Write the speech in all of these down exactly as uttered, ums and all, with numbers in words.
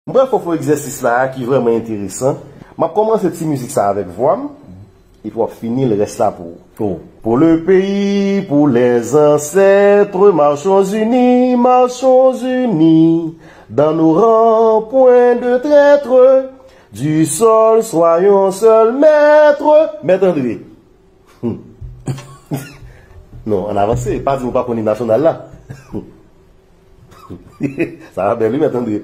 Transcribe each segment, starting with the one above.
M pral fè w fè egzèsis la a ki vrèman enteresan. M ap kòmanse ti mizik sa avèk vwa m, epi w ap fini l, rès la pou ou. Oh. Pour le pays, pour les ancêtres, marchons unis, marchons unis, dans nos rangs, point de traîtres, du sol, soyons seuls maîtres. Mèt André. Hmm. Non, ann avanse. Pa di m ou pa konn im nasyonal la. Sa va bèl, wi, Mèt André.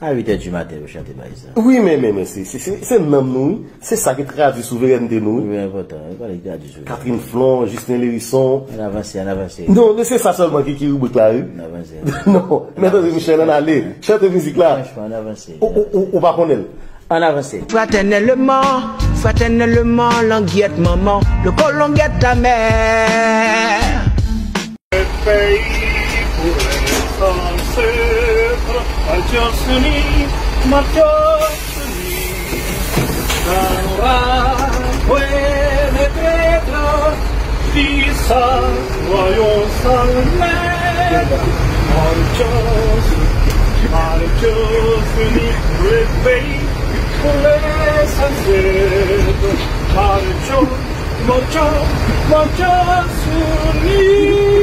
A uit è di maten, yo chante bagay sa. Wi, men, men, men, se, se, se, se nanm nou, wi. Se sa ki tradui souverènte nou, wi. Wi, enpòtan. E pa li ki tradui souverènte. Catherine Flon, Justin Lhérisson. Ann avanse, ann avanse. Non, men se sa sèlman ki, ki ribrik la, wi. Ann avanse. Non, Mèt André Michel, ann ale. Chante mizik la. Franchman, ann avanse. Ou, ou, ou, ou pa konnen l. Ann avanse. Fraternellement, fraternellement, langyèt manman, le colon guette ta mère. Pays pour les ancêtres, Mathias Suni, Mathias Suni, dans la pénétrer, dis ça, voyons ça, le maître, Mathias, Mathias Suni, pour le pays, pour les ancêtres, Mathias, Mathias, Mathias Suni.